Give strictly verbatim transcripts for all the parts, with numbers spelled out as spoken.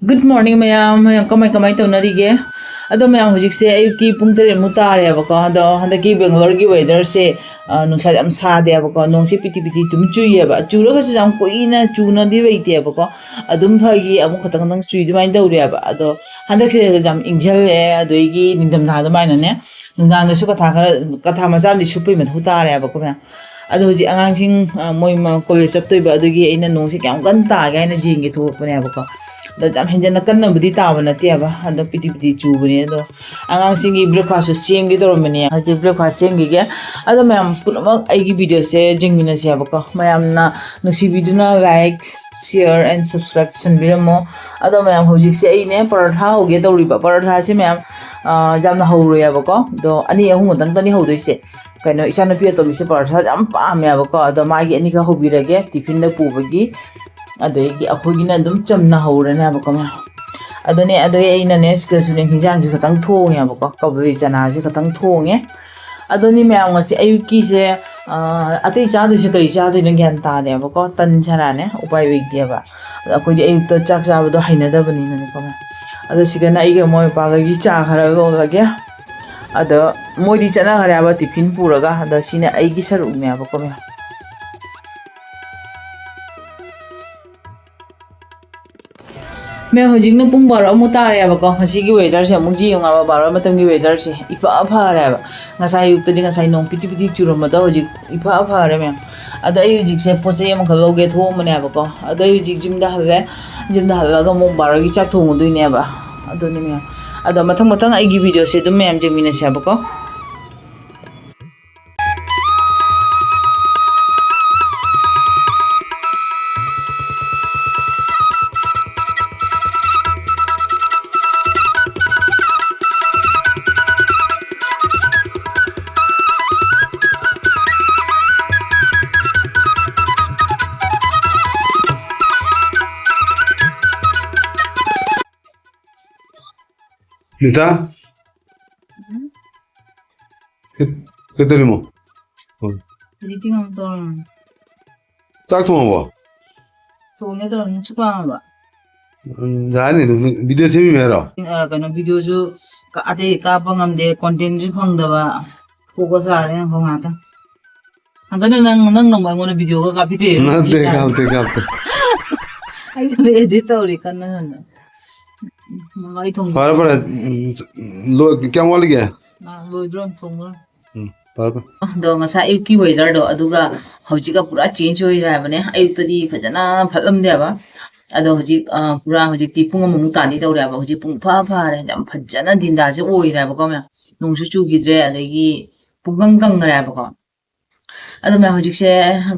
Good morning ꯃꯌꯥꯝ, ꯃꯌꯥꯝ ꯀꯃꯥꯏ ꯀꯃꯥꯏ ꯇꯧꯅꯔꯤꯒꯦ? ꯑꯗꯣ ꯃꯌꯥꯝ, ꯍꯧꯖꯤꯛꯁꯦ ꯑꯌꯨꯛꯀꯤ ꯄꯨꯡ ꯇꯔꯦꯠꯃꯨꯛ ꯇꯥꯔꯦꯕꯀꯣ꯫ ꯑꯗꯣ ꯍꯟꯗꯛꯀꯤ ꯕꯦꯡꯒꯂꯣꯔꯒꯤ ꯋꯦꯗꯔꯁꯦ, ꯑ, ꯅꯨꯡꯁꯥ ꯌꯥꯝ ꯁꯥꯗꯦꯕꯀꯣ, ꯅꯣꯡꯁꯦ ꯄꯤꯇꯤ ꯄꯤꯇꯤ ꯑꯗꯨꯝ ꯆꯨꯏꯌꯦꯕ꯫ ꯆꯨꯔꯒꯁꯨ ꯌꯥꯝ ꯀꯨꯏꯅ ꯆꯨꯅꯗꯤ ꯂꯩꯇꯦꯕꯀꯣ, ꯑꯗꯨꯝ ꯐꯒꯤ ꯑꯃꯨꯛ ꯈꯇꯪ ꯈꯇꯪ ꯆꯨꯏ ꯑꯗꯨꯃꯥꯏꯅ ꯇꯧꯔꯦꯕ꯫ ꯑꯗꯣ ꯍꯟꯗꯛꯁꯦ ꯌꯥꯝ ꯏꯪꯁꯜꯂꯛꯑꯦ, ꯑꯗꯨꯗꯒꯤ ꯅꯤꯡꯊꯝꯊꯥ ꯑꯗꯨꯃꯥꯏꯅꯅꯦ, ꯅꯨꯡꯗꯥꯡꯗꯁꯨ ꯀꯊꯥ ꯈꯔ, ꯀꯊꯥ ꯃꯆꯥ ꯑꯃꯗꯤ ꯁꯨꯞꯄꯩ ꯃꯊꯧ ꯇꯥꯔꯦꯕꯀꯣ ꯃꯌꯥꯝ꯫ ꯑꯗꯣ ꯍꯧꯖꯤꯛ ꯑꯉꯥꯡꯁꯤꯡ, ꯑ, ꯃꯣꯏ ꯃ-, ꯀꯣꯂꯦꯖ ꯆꯠꯇꯣꯏꯕ, ꯑꯗꯨꯒꯤ ꯑꯩꯅ ꯅꯣꯡꯁꯦ ꯀꯌꯥꯝ ꯀꯟꯅ ꯇꯥꯒꯦ ꯍꯥꯏꯅ ꯌꯦꯡꯒꯦ ꯊꯣꯛꯂꯛꯄꯅꯦꯕꯀꯣ꯫ ꯑꯗꯣ ꯌꯥꯝ ꯍꯦꯟꯖꯟꯅ ꯀꯟꯅꯕꯨꯗꯤ ꯇꯥꯕ ꯅꯠꯇꯦꯕ, ꯑꯗꯣ ꯄꯤꯇꯤ ꯄꯤꯇꯤ ꯆꯨꯕꯅꯦ꯫ ꯑꯗꯣ ꯑꯉꯥꯡꯁꯤꯡꯒꯤ breakfastꯁꯨ ꯁꯦꯝꯒꯦ ꯇꯧꯔꯝꯕꯅꯦ꯫ ꯍꯧꯖꯤꯛ breakfast ꯁꯦꯝꯈꯤꯒꯦ꯫ ꯑꯗꯣ ꯃꯌꯥꯝ ꯄꯨꯝꯅꯃꯛ ꯑꯩꯒꯤ videoꯁꯦ ꯌꯦꯡꯃꯤꯟꯅꯁꯦꯕꯀꯣ꯫ ꯃꯌꯥꯝꯅ ꯅꯨꯡꯁꯤꯕꯤꯗꯨꯅ like, share and subscribe ꯇꯧꯁꯟꯕꯤꯔꯝꯃꯣ꯫ ꯑꯗꯣ ꯃꯌꯥꯝ, ꯍꯧꯖꯤꯛꯁꯦ ꯑꯩꯅꯦ ꯄꯔꯣꯊꯥ ꯍꯧꯒꯦ ꯇꯧꯔꯤꯕ꯫ ꯄꯔꯣꯊꯥꯁꯦ ꯃꯌꯥꯝ, ꯑ, ꯌꯥꯝꯅ ꯍꯧꯔꯣꯏꯕꯀꯣ꯫ ꯑꯗꯣ ꯑꯅꯤ ꯑꯍꯨꯝ ꯈꯛꯇꯪꯇꯅꯤ ꯍꯧꯗꯣꯏꯁꯦ꯫ ꯀꯩꯅꯣ, ꯏꯆꯥꯅꯨꯄꯤ ꯑꯇꯣꯝꯕꯤꯁꯦ ꯄꯔꯣꯊꯥ ꯌꯥꯝ ꯄꯥꯝꯃꯦꯕꯀꯣ꯫ ꯑꯗꯣ ꯃꯥꯒꯤ ꯑꯅꯤꯈꯛ ꯍꯧꯕꯤꯔꯒꯦ ꯇꯤꯐꯤꯟꯗ ꯄꯨꯕꯒꯤ꯫ ꯑꯗꯒꯤ ꯑꯩꯈꯣꯏꯒꯤꯅ ꯑꯗꯨꯝ ꯆꯝꯅ ꯍꯧꯔꯅꯦꯕꯀꯣ ꯃꯌꯥꯝ꯫ ꯑꯗꯨꯅꯦ, ꯑꯗꯨꯒꯤ ꯑꯩꯅꯅꯦ ꯁꯤꯗꯁꯨꯅꯦ ꯍꯤꯟꯖꯥꯡꯁꯦ ꯈꯇꯪ ꯊꯣꯡꯉꯦꯕꯀꯣ, ꯀꯕꯨꯏ ꯆꯅꯥꯁꯦ ꯈꯇꯪ ꯊꯣꯡꯉꯦ꯫ ꯑꯗꯣ ꯅꯤ ꯃꯌꯥꯝ, ꯉꯁꯤ ꯑꯌꯨꯛꯀꯤꯁꯦ, ꯑ, ꯑꯇꯩ ꯆꯥꯗꯣꯏꯁꯦ ꯀꯔꯤ ꯆꯥꯗꯣꯏꯅꯣ ꯒ꯭ꯌꯥꯟ ꯇꯥꯗꯦꯕꯀꯣ꯫ ꯇꯟ ꯁꯅꯥꯅꯦ, ꯎꯄꯥꯏ ꯂꯩꯇꯦꯕ꯫ ꯑꯗꯣ ꯑꯩꯈꯣꯏꯗꯤ ꯑꯌꯨꯛꯇ ꯆꯥꯛ ꯆꯥꯕꯗꯣ ꯍꯩꯅꯗꯕꯅꯤꯅꯅꯦꯀꯣ ꯃꯌꯥꯝ꯫ ꯑꯗꯣ ꯁꯤꯗꯅ ꯑꯩꯒ ꯃꯣꯏ ꯃꯄꯥꯒꯒꯤ ꯆꯥ ꯈꯔ ꯂꯣꯜꯂꯒꯦ꯫ ꯑꯗꯣ ꯃꯣꯏꯗꯤ ꯆꯠꯅꯈ꯭ꯔꯦ ꯍꯥꯏꯕ ꯇꯤꯐꯤꯟ ꯄꯨꯔꯒ꯫ ꯑꯗꯣ ꯁꯤꯅ ꯑꯩꯒꯤ ꯁꯔꯨꯛꯅꯦꯕꯀꯣ ꯃꯌꯥꯝ꯫ ꯃꯦꯝ, ꯍꯧꯖꯤꯛꯅ ꯄꯨꯡ ꯕꯥꯔꯣ ꯑꯃꯨꯛ ꯇꯥꯔꯦꯕꯀꯣ꯫ ꯉꯁꯤꯒꯤ ꯋꯦꯗꯔꯁꯦ ꯑꯃꯨꯛ ꯌꯦꯡꯉꯕ, ꯕꯥꯔꯣ ꯃꯇꯝꯒꯤ ꯋꯦꯗꯔꯁꯦ ꯏꯐ ꯐꯔꯦꯕ꯫ ꯉꯁꯥꯏ ꯑꯌꯨꯛꯇꯗꯤ, ꯉꯁꯥꯏ ꯅꯣꯡ ꯄꯤꯇꯤ ꯄꯤꯇꯤ ꯆꯨꯔꯝꯕꯗꯣ ꯍꯧꯖꯤꯛ ꯏꯐ ꯐꯔꯦ ꯃꯦꯝ꯫ ꯑꯗꯣ ꯑꯩ ꯍꯧꯖꯤꯛꯁꯦ ꯄꯣꯠ ꯆꯩ ꯑꯃꯈꯛ ꯂꯧꯒꯦ ꯊꯣꯛꯑꯝꯕꯅꯦꯕꯀꯣ꯫ ꯑꯗꯣ ꯑꯩ ꯍꯧꯖꯤꯛ ꯌꯨꯝꯗ ꯍꯜꯂꯦ꯫ ꯌꯨꯝꯗ ꯍꯜꯂꯛꯑꯒ ꯑꯃꯨꯛ ꯕꯥꯔꯣꯒꯤ ꯆꯥꯛ ꯊꯣꯡꯉꯨꯗꯣꯏꯅꯦꯕ꯫ ꯑꯗꯨꯅꯤ ꯃꯦꯝ꯫ ꯑꯗꯣ ꯃꯊꯪ ꯃꯊꯪ ꯑꯩꯒꯤ videoꯁꯦ ꯑꯗꯨꯝ ꯃꯌꯥꯝ ꯌꯦꯡꯃꯤꯟꯅꯁꯦꯕꯀꯣ꯫ ꯅꯤꯇꯥ? ꯎꯝ? ꯀꯩ-, ꯀꯩꯗꯧꯔꯤꯃꯣ? ꯎꯝ꯫ Editing ꯑꯃꯨꯛ ꯇꯧꯔꯝꯃꯤ꯫ ꯆꯥꯛ ꯊꯣꯡꯉꯕꯣ? ꯊꯣꯡꯉꯦ ꯇꯧꯔꯝꯃꯤ, ꯅꯪꯁꯨ ꯄꯥꯝꯃꯕ? ꯎꯝ, ꯌꯥꯅꯤ ꯑꯗꯨꯝ, ꯅꯪ video ꯁꯦꯝꯃꯤꯃꯦ ꯍꯥꯏꯔꯣ? ꯑ, ꯀꯩꯅꯣ, videoꯁꯨ ꯀ-, ꯑꯇꯩ ꯀꯥꯞꯄ ꯉꯝꯗꯦ, contentꯁꯨ ꯐꯪꯗꯕ꯫ ꯐꯣꯀꯁ ꯆꯥꯔꯦ ꯉꯥꯏꯈꯣ ꯉꯥꯛꯇꯪ꯫ ꯍꯟꯗꯛ ꯅꯪ, ꯅꯪ ꯅꯣꯡꯃ ꯑꯩꯉꯣꯟꯗ videoꯒ ꯀꯥꯞꯄꯤꯔꯛꯑꯦ꯫ ꯅꯠꯇꯦ, ꯀꯥꯞꯇꯦ, ꯀꯥꯞꯇꯦ꯫ ꯑꯩ ꯁꯣꯝꯗ edit ꯇꯧꯔꯤ ꯀꯟꯅ ꯁꯣꯝꯗ꯫ ꯃꯉꯥꯏ ꯊꯣꯡꯕ꯫ ꯐꯔꯦ, ꯐꯔꯦ꯫ ꯎꯝ, ꯂꯣꯏ-, ꯀꯌꯥꯝ ꯋꯥꯠꯂꯤꯒꯦ? ꯑ, ꯂꯣꯏꯗ꯭ꯔꯣ? ꯊꯣꯡꯕ ꯂꯣꯏ꯫ ꯎꯝ, ꯐꯔꯦ, ꯐꯔꯦ꯫ ꯑꯗꯣ ꯉꯁꯥꯏ ꯑꯌꯨꯛꯀꯤ weatherꯗꯣ ꯑꯗꯨꯒ ꯍꯧꯖꯤꯛꯀ ꯄꯨꯔꯥ change ꯑꯣꯏꯔꯦ ꯍꯥꯏꯕꯅꯦ꯫ ꯑꯌꯨꯛꯇꯗꯤ ꯐꯖꯅ ꯐꯠꯂꯝꯗꯦꯕ꯫ ꯑꯗꯣ ꯍꯧꯖꯤꯛ, ꯑ, ꯄꯨꯔꯥ ꯍꯧꯖꯤꯛꯇꯤ ꯄꯨꯡ ꯑꯃꯃꯨꯛ ꯇꯥꯗꯤ ꯇꯧꯔꯦꯕ꯫ ꯍꯧꯖꯤꯛ ꯄꯨꯡ ꯐ ꯐꯔꯦ꯫ ꯌꯥꯝ ꯐꯖꯅ ꯗꯤꯟꯗꯥꯁꯦ ꯑꯣꯏꯔꯦꯕꯀꯣ ꯃꯌꯥꯝ꯫ ꯅꯣꯡꯁꯨ ꯆꯨꯈꯤꯗ꯭ꯔꯦ, ꯑꯗꯒꯤ ꯄꯨꯡꯀꯪ ꯀꯪꯈ꯭ꯔꯦꯕꯀꯣ꯫ ꯑꯗꯣ ꯃꯌꯥꯝ ꯍꯧꯖꯤꯛꯁꯦ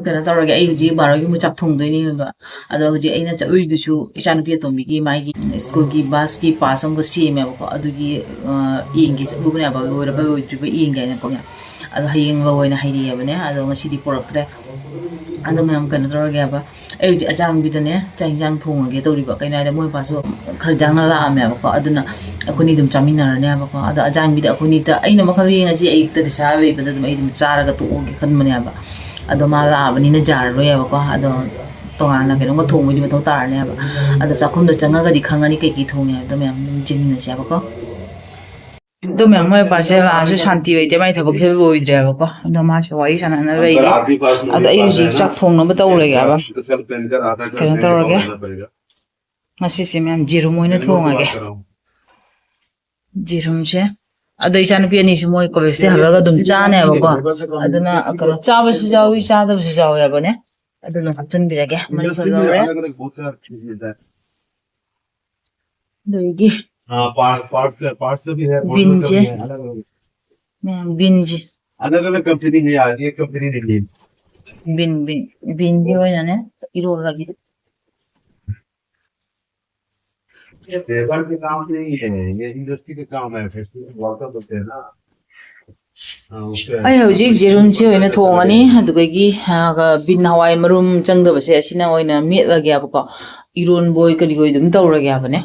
ꯀꯩꯅꯣ ꯇꯧꯔꯒꯦ, ꯑꯩ ꯍꯧꯖꯤꯛ ꯕꯥꯔꯣꯒꯤ ꯑꯃꯨꯛ ꯆꯥꯛ ꯊꯣꯡꯗꯣꯏꯅꯦꯕ꯫ ꯑꯗꯣ ꯍꯧꯖꯤꯛ ꯑꯩꯅ ꯆꯠꯂꯨꯏꯗꯨꯁꯨ ꯏꯆꯥꯅꯨꯄꯤ ꯑꯇꯣꯝꯕꯤꯒꯤ ꯃꯥꯒꯤ schoolꯒꯤ busꯀꯤ pass ꯑꯃꯒ ꯁꯦꯝꯃꯦꯕꯀꯣ꯫ ꯑꯗꯨꯒꯤ, ꯑ, ꯌꯦꯡꯒꯦ ꯆꯠꯂꯨꯕꯅꯦꯕ, ꯂꯣꯏꯔꯕ ꯂꯣꯏꯗ꯭ꯔꯤꯕ ꯌꯦꯡꯒꯦ ꯍꯥꯏꯅꯀꯣ ꯃꯌꯥꯝ꯫ ꯑꯗꯣ ꯍꯌꯦꯡ ꯂꯧ ꯑꯣꯏꯅ ꯍꯥꯏꯔꯛꯑꯦꯕꯅꯦ꯫ ꯑꯗꯣ ꯉꯁꯤꯗꯤ ꯄꯨꯔꯛꯇ꯭ꯔꯦ꯫ ꯑꯗꯣ ꯃꯌꯥꯝ ꯀꯩꯅꯣ ꯇꯧꯔꯒꯦꯕ, ꯑꯩ ꯍꯧꯖꯤꯛ ꯑꯆꯥꯡꯕꯤꯗꯅꯦ ꯆꯥꯛ ꯏꯟꯁꯥꯡ ꯊꯣꯡꯉꯒꯦ ꯇꯧꯔꯤꯕ꯫ ꯀꯩꯅꯣ ꯍꯥꯏꯗꯤ ꯃꯣꯏ ꯃꯄꯥꯁꯨ ꯈꯔ ꯌꯥꯡꯅ ꯂꯥꯛꯑꯝꯃꯦꯕꯀꯣ꯫ ꯑꯗꯨꯅ ꯑꯩꯈꯣꯏꯅꯤ ꯑꯗꯨꯝ ꯆꯥꯃꯤꯟꯅꯔꯅꯦꯕꯀꯣ꯫ ꯑꯗꯣ ꯑꯆꯥꯡꯕꯤꯗ ꯑꯩꯈꯣꯏꯅꯤꯗ ꯑꯩꯅ ꯃꯈꯜ ꯌꯦꯡꯉꯁꯤ ꯑꯌꯨꯛꯇ ꯗꯤꯁꯥ ꯂꯩꯕꯗ ꯑꯗꯨꯝ ꯑꯩ ꯑꯗꯨꯝ ꯆꯥꯔꯒ ꯇꯣꯛꯑꯒꯦ ꯈꯟꯕꯅꯦꯕ꯫ ꯑꯗꯣ ꯃꯥ ꯂꯥꯛꯑꯕꯅꯤꯅ ꯌꯥꯔꯔꯣꯏꯕꯀꯣ꯫ ꯑꯗꯣ ꯇꯣꯉꯥꯟꯅ ꯀꯩꯅꯣꯝꯒ ꯊꯣꯡꯕꯒꯤ ꯃꯊꯧ ꯇꯥꯔꯅꯦꯕ꯫ ꯑꯗꯣ ꯆꯥꯛꯈꯨꯝꯗ ꯆꯪꯉꯒꯗꯤ ꯈꯪꯉꯅꯤ ꯀꯩꯀꯩ ꯊꯣꯡꯉꯦ ꯍꯥꯏꯕꯗꯣ ꯃꯌꯥꯝ ꯑꯗꯨꯝ ꯌꯦꯡꯃꯤꯟꯅꯁꯦꯕꯀꯣ꯫ ꯑꯗꯣ ꯃꯌꯥꯝ ꯃꯣꯏ ꯃꯄꯥꯁꯦ ꯂꯥꯛꯑꯁꯨ ꯁꯥꯟꯇꯤ ꯑꯣꯏꯗꯦ, ꯃꯥꯏ ꯊꯕꯛꯁꯦ ꯂꯣꯏꯗ꯭ꯔꯦꯕꯀꯣ꯫ ꯑꯗꯣ ꯃꯥꯁꯦ ꯋꯥꯔꯤ ꯁꯥꯟꯅꯅꯕ ꯂꯩꯔꯤ꯫ ꯑꯗꯣ ꯑꯩ ꯍꯧꯖꯤꯛ ꯆꯥꯛ ꯊꯣꯡꯅꯕ ꯇꯧꯔꯒꯦꯕ꯫ ꯀꯩꯅꯣ ꯇꯧꯔꯒꯦ꯫ ꯉꯁꯤꯁꯦ ꯃꯌꯥꯝ ꯌꯦꯔꯨꯝ ꯑꯣꯏꯅ ꯊꯣꯡꯉꯒꯦ꯫ ꯌꯦꯔꯨꯝꯁꯦ꯫ ꯑꯗꯣ ꯏꯆꯥꯅꯨꯄꯤ ꯑꯅꯤꯁꯨ ꯃꯣꯏ collegeꯇꯩ ꯍꯜꯂꯒ ꯑꯗꯨꯝ ꯆꯥꯅꯦꯕꯀꯣ꯫ ꯑꯗꯨꯅ ꯀꯩꯅꯣ ꯆꯥꯕꯁꯨ ꯌꯥꯎꯏ, ꯆꯥꯗꯕꯁꯨ ꯌꯥꯎꯋꯦꯕꯅꯦ꯫ ꯑꯗꯨꯅ ꯍꯥꯞꯆꯤꯟꯕꯤꯔꯒꯦ꯫ ꯃꯔꯤ ꯐꯖꯍꯧꯔꯦ꯫ ꯑꯗꯒꯤ हाँ, पार्ट, पार्ट्स का, पार्ट्स का भी है, बोतल का भी है, अलग-अलग। ꯕꯤꯟꯁꯦ꯫ ꯃꯌꯥꯝ ꯕꯤꯟꯁꯦ꯫ अलग-अलग कंपनी है यार, ये कंपनी नहीं है। ꯕꯤꯟ, ꯕꯤꯟ, ꯕꯤꯟꯒꯤ ꯑꯣꯏꯅꯅꯦ ꯏꯔꯣꯜꯂꯒꯦ꯫ लेबर के काम नहीं है, ये इंडस्ट्री का काम है, फैक्ट्री में वर्कर होते हैं ना। ꯑꯩ ꯍꯧꯖꯤꯛ ꯌꯦꯔꯨꯝꯁꯤ ꯑꯣꯏꯅ ꯊꯣꯡꯉꯅꯤ, ꯑꯗꯨꯗꯒꯤ, ꯑ, ꯕꯤꯟ ꯍꯋꯥꯏ ꯃꯔꯨꯝ ꯆꯪꯗꯕꯁꯦ ꯑꯁꯤꯅ ꯑꯣꯏꯅ ꯃꯦꯠꯂꯒꯦꯕꯀꯣ꯫ ꯏꯔꯣꯟꯕꯣꯏ ꯀꯔꯤꯕꯣꯏ ꯑꯗꯨꯝ ꯇꯧꯔꯒꯦ ꯍꯥꯏꯕꯅꯦ꯫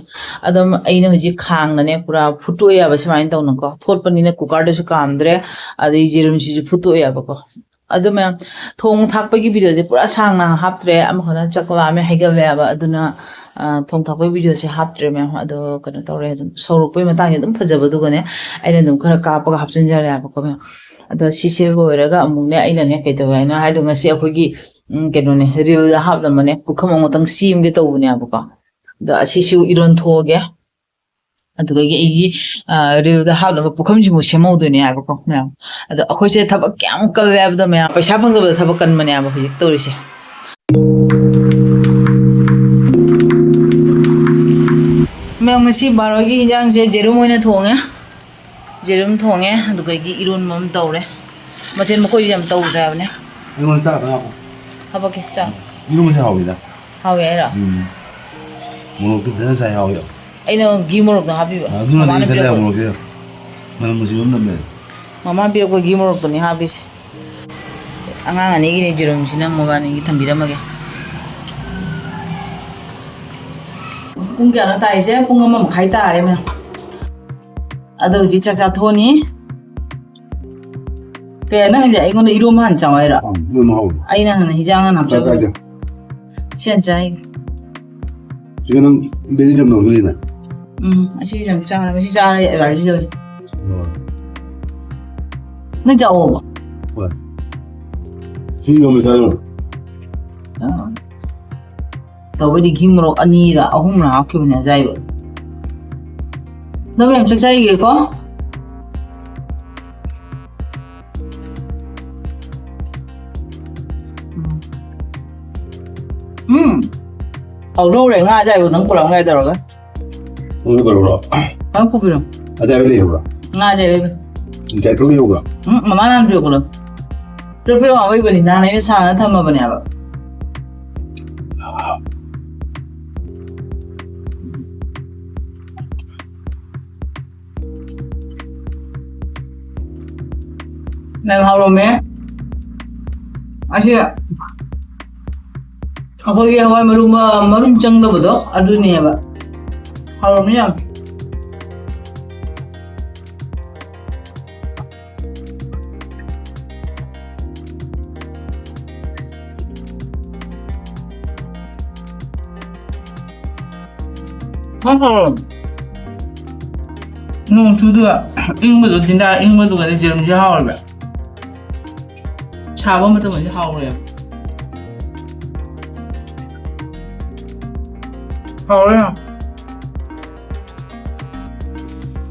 ꯑꯗꯨꯝ ꯑꯩꯅ ꯍꯧꯖꯤꯛ ꯈꯥꯡꯅꯅꯦ ꯄꯨꯔꯥ ꯐꯨꯠꯇꯣꯛꯑꯦꯕ ꯁꯨꯃꯥꯏꯅ ꯇꯧꯅꯀꯣ꯫ ꯊꯣꯠꯄꯅꯤꯅ cookerꯗꯁꯨ ꯀꯥꯝꯗ꯭ꯔꯦ, ꯑꯗꯩ ꯌꯦꯔꯨꯝꯁꯤꯁꯨ ꯐꯨꯠꯇꯣꯛꯑꯦꯕꯀꯣ꯫ ꯑꯗꯨ ꯃꯌꯥꯝ ꯊꯣꯡ ꯊꯥꯛꯄꯒꯤ videoꯁꯦ ꯄꯨꯔꯥ ꯁꯥꯡꯅ ꯍꯥꯞꯇ꯭ꯔꯦ, ꯑꯃꯈꯛꯅ ꯆꯥꯛ ꯂꯥꯝꯃꯦ ꯍꯥꯏꯒꯠꯂꯦꯕ꯫ ꯑꯗꯨꯅ ꯑ, ꯊꯣꯡ ꯊꯥꯛꯄꯒꯤ ꯚꯤꯗꯤꯑꯣꯁꯦ ꯍꯥꯞꯇ꯭ꯔꯦ ꯃꯌꯥꯝ꯫ ꯑꯗꯣ ꯀꯩꯅꯣ ꯇꯧꯔꯦ, ꯑꯗꯨꯝ ꯁꯧꯔꯛꯄꯒꯤ ꯃꯇꯥꯡꯁꯦ ꯑꯗꯨꯝ ꯐꯖꯕꯗꯨꯒꯅꯦ, ꯑꯩꯅ ꯑꯗꯨꯝ ꯈꯔ ꯀꯥꯞꯄꯒ ꯍꯥꯞꯆꯤꯟꯖꯔꯦ ꯍꯥꯏꯕꯀꯣ ꯃꯌꯥꯝ꯫ ꯑꯗꯣ ꯁꯤꯁꯦ ꯂꯣꯏꯔꯒ ꯑꯃꯨꯛꯅꯦ, ꯑꯩꯅꯅꯦ ꯀꯩꯗꯧꯋꯦ ꯍꯥꯏꯅꯣ ꯍꯥꯏꯗꯣ, ꯉꯁꯤ ꯑꯩꯈꯣꯏꯒꯤ, ꯎꯝ, ꯀꯩꯅꯣꯅꯦ, ꯔꯤꯜꯗ ꯍꯥꯞꯅꯕꯅꯦ, ꯄꯨꯈꯝ ꯑꯃꯇꯪ ꯁꯦꯝꯒꯦ ꯇꯧꯕꯅꯦꯕꯀꯣ꯫ ꯑꯗꯣ ꯑꯁꯤꯁꯨ ꯏꯔꯣꯟ ꯊꯣꯛꯑꯒꯦ꯫ ꯑꯗꯨꯗꯒꯤ ꯑꯩꯒꯤ, ꯑ, ꯔꯤꯜꯗ ꯍꯥꯞꯅꯕ ꯄꯨꯈꯝꯁꯤꯃꯨꯛ ꯁꯦꯝꯍꯧꯗꯣꯏꯅꯦ ꯍꯥꯏꯕꯀꯣ ꯃꯌꯥꯝ꯫ ꯑꯗꯣ ꯑꯩꯈꯣꯏꯁꯦ ꯊꯕꯛ ꯀꯌꯥꯝ ꯀꯜꯂꯦ ꯍꯥꯏꯕꯗ ꯃꯌꯥꯝ, ꯄꯩꯁꯥ ꯐꯪꯗꯕꯗ ꯊꯕꯛ ꯀꯟꯕꯅꯦꯕ ꯍꯧꯖꯤꯛ ꯇꯧꯔꯤꯁꯦ꯫ ꯃꯌꯥꯝ, ꯉꯁꯤ ꯕꯥꯔꯣꯒꯤ ꯏꯟꯖꯥꯡꯁꯦ ꯖꯦꯔꯨꯝ ꯑꯣꯏꯅ ꯊꯣꯡꯉꯦ꯫ ꯖꯦꯔꯨꯝ ꯊꯣꯡꯉꯦ, ꯑꯗꯨꯗꯒꯤ ꯏꯔꯣꯟꯕ ꯑꯃ ꯇꯧꯔꯦ꯫ ꯃꯊꯦꯜ ꯃꯈꯣꯏꯁꯦ ꯌꯥꯝ ꯇꯧꯗ꯭ꯔꯦ ꯍꯥꯏꯕꯅꯦ꯫ ꯑꯩꯉꯣꯟꯗ ꯆꯥꯛ ꯈꯛꯇꯪ ꯍꯥꯞꯄꯣ꯫ ꯍꯥꯞꯄꯛꯀꯦ, ꯆꯥꯛ꯫ ꯏꯔꯣꯟꯕꯁꯦ ꯍꯥꯎꯋꯤꯗ꯫ ꯍꯥꯎꯋꯦ ꯍꯥꯏꯔꯣ? ꯎꯝ꯫ ꯃꯣꯔꯣꯛꯇꯤ ꯐꯖꯅ ꯁꯥꯏ, ꯍꯥꯎꯋꯤ꯫ ꯑꯩꯅ ꯘꯤ ꯃꯣꯔꯣꯛꯇꯣ ꯍꯥꯞꯄꯤꯕ꯫ ꯑꯗꯨꯅꯗꯤ ꯃꯃꯥꯅ ꯈꯜꯂꯦ ꯄꯤꯔꯛꯄ꯫ ꯃꯣꯔꯣꯛꯁꯦ꯫ ꯃꯅꯝ ꯅꯨꯡꯁꯤꯕ ꯑꯃ ꯅꯝꯃꯦ꯫ ꯃꯃꯥꯅ ꯄꯤꯔꯛꯄ ꯘꯤ ꯃꯣꯔꯣꯛꯇꯨꯅꯤ ꯍꯥꯞꯄꯤꯁꯦ꯫ ꯑꯉꯥꯡ ꯑꯅꯤꯒꯤꯅꯦ ꯖꯦꯔꯨꯝꯁꯤꯅ, ꯃꯣꯕꯥꯏꯜꯅꯤꯒꯤ ꯊꯝꯕꯤꯔꯝꯃꯒꯦ꯫ ꯄꯨꯡ ꯀꯌꯥꯅꯣ ꯇꯥꯔꯤꯁꯦ? ꯄꯨꯡ ꯑꯃ ꯃꯈꯥꯏ ꯇꯥꯔꯦ ꯃꯌꯥꯝ꯫ ꯑꯗꯣ ꯍꯧꯖꯤꯛ ꯆꯥꯛ ꯆꯥꯊꯣꯛꯑꯅꯤ꯫ ꯀꯩ, ꯅꯪ ꯍꯥꯏꯁꯦ ꯑꯩꯉꯣꯟꯗ ꯏꯔꯣꯝꯕ ꯍꯥꯟꯅ ꯆꯥꯎ ꯍꯥꯏꯔꯣ? ꯑꯪ, ꯏꯔꯣꯝꯕ ꯍꯥꯎꯕꯅꯦ꯫ ꯑꯩꯅ ꯍꯥꯟꯅ ꯍꯤꯟꯖꯥꯡ ꯍꯥꯟꯅ ꯆꯥꯛ ꯍꯥꯞꯆꯜꯂꯣ꯫ ꯆꯥꯏꯗ꯫ ꯁꯤ ꯍꯥꯟꯅ ꯆꯥꯏ꯫ ꯁꯤꯒ ꯅꯪ ꯕꯦꯔꯤ ꯆꯝꯅ ꯍꯧꯖꯤꯛ ꯂꯩꯅ? ꯎꯝ, ꯑꯁꯤ ꯌꯥꯝ ꯆꯥꯔꯕ, ꯁꯤ ꯆꯥꯔ ꯑꯦꯂꯔꯖꯤ ꯇꯧꯋꯤ꯫ ꯑꯣ꯫ ꯅꯪ ꯆꯥꯎꯑꯣꯕ꯫ ꯍꯣꯏ꯫ ꯁꯤ ꯌꯣꯟꯕ ꯆꯥꯔꯣ꯫ ꯑꯥ꯫ ꯇꯧꯕꯩꯗꯤ ꯘꯤ ꯃꯣꯔꯣꯛ ꯑꯅꯤꯔ ꯑꯍꯨꯝꯔ ꯍꯥꯞꯈꯤꯕꯅꯦ ꯑꯖꯥꯏꯕ꯫ ꯅꯪ ꯃꯌꯥꯝ ꯆꯥꯛ ꯆꯥꯏꯒꯦꯀꯣ? ꯎꯝ꯫ ꯎꯝ꯫ ꯍꯧꯗꯧꯔꯦ, ꯉꯥ ꯑꯖꯥꯏꯕ ꯅꯪ ꯄꯨꯔꯛꯑꯝꯒꯥꯏ ꯇꯧꯔꯒ꯫ ꯅꯪꯁꯨ ꯀꯩꯅꯣꯔꯣ? ꯅꯪ ꯄꯨꯕꯤꯔꯣ꯫ ꯑꯖꯥꯏꯕ ꯂꯩꯍꯧꯕ꯭ꯔꯣ? ꯉꯥ ꯑꯖꯥꯏꯕ ꯂꯩꯕ꯫ ꯉꯁꯥꯏ ꯊꯣꯛ ꯂꯩꯍꯧꯕ꯭ꯔꯣ? ꯎꯝ, ꯃꯃꯥꯅ ꯍꯥꯟꯅ ꯄꯤꯔꯛꯄꯗꯣ꯫ ꯇ꯭ꯔꯣꯐꯤꯛ ꯑꯋꯥꯡꯕ ꯏꯕꯅꯤ ꯅꯍꯥꯟ ꯑꯩꯅ ꯁꯥꯟꯅ ꯊꯝꯃꯕꯅꯦꯕ꯫ ꯅꯪ ꯍꯥꯎꯔꯝꯃꯦ꯫ ꯑꯁꯤ ꯑꯩꯈꯣꯏꯒꯤ ꯍꯋꯥꯏ ꯃꯔꯨ ꯃ-, ꯃꯔꯨꯝ ꯆꯪꯗꯕꯗꯣ ꯑꯗꯨꯅꯦꯕ꯫ ꯍꯥꯎꯔꯝꯃꯤ ꯌꯥꯝ꯫ ꯅꯣꯡ ꯆꯨꯗꯨꯒ ꯏꯪꯕꯗꯣ, ꯗꯤꯟꯗꯥ ꯏꯪꯕꯗꯨꯒꯗꯤ ꯖꯦꯔꯨꯝꯁꯦ ꯍꯥꯎꯔꯕ꯫ ꯁꯥꯕ ꯃꯇꯝꯗꯗꯤ ꯍꯥꯎꯔꯣꯏꯕ꯫ ꯍꯥꯎꯔꯦ ꯌꯥꯝ꯫